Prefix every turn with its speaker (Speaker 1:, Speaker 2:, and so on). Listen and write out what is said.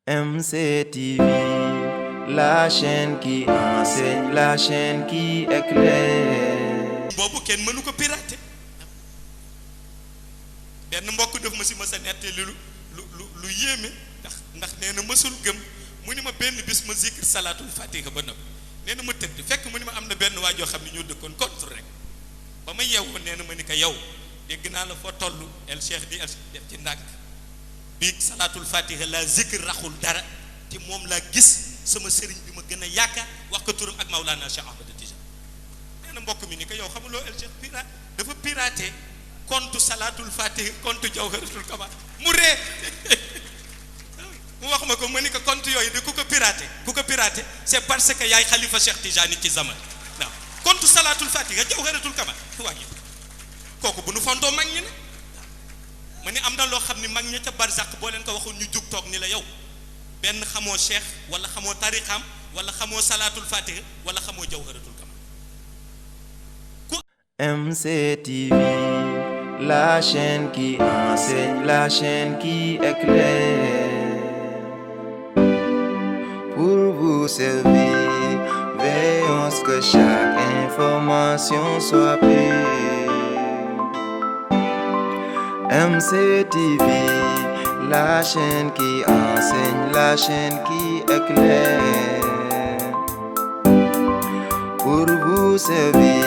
Speaker 1: MCTV, la chaîne qui enseigne, la chaîne qui éclaire.
Speaker 2: boobu kenn mënu ko pirater benn mbokk def ma si ma sa nettali lu yéeme ndax nee na mësul gëm mu ni ma benn bis ma zikr salaatul fatiha ba noppi nee na ma tëdd fekk mu ni ma am na benn waa joo xam ne ñoo dëkkoon contre rek ba ma yeewoo nee na ma ni ko yow dégg naa la foo toll el cheikh di el def ci ndànk bii salaatul fatiha la zikr raxul dara te moom laa gis sama sëriñ bi ma gën a yaakaar wax ko turam ak Maulana Cheikh Ahmed Tidiane nee na mbokk mi ni ko yow xamuloo el cheikh pirate dafa piraté compte salaatul fatiha compte jawharatul kamal mu ree mu wax ma ko ma ni ko compte yooyu de ku ko piraté c'est parce que yaay xalifa Cheikh Tidiane ci zaman waaw compte salaatul fatiha jawharatul kamal waa ji kooku bu nu fontoo mag ñi ne ma ni am na loo xam ni mag ña ca barzak boo leen ko waxul ñu jug toog ni la yow benn xamoo cheikh wala xamoo tariqam wala xamoo salaatul fatiha wala xamoo jawharatul kamal.
Speaker 1: MCTV, la chaîne qui enseigne, la chaîne qui éclaire. Pour vous servir, veillons à ce que chaque information soit pure. MCTV, la chaîne qui enseigne, la chaîne qui éclaire. Pour vous servir,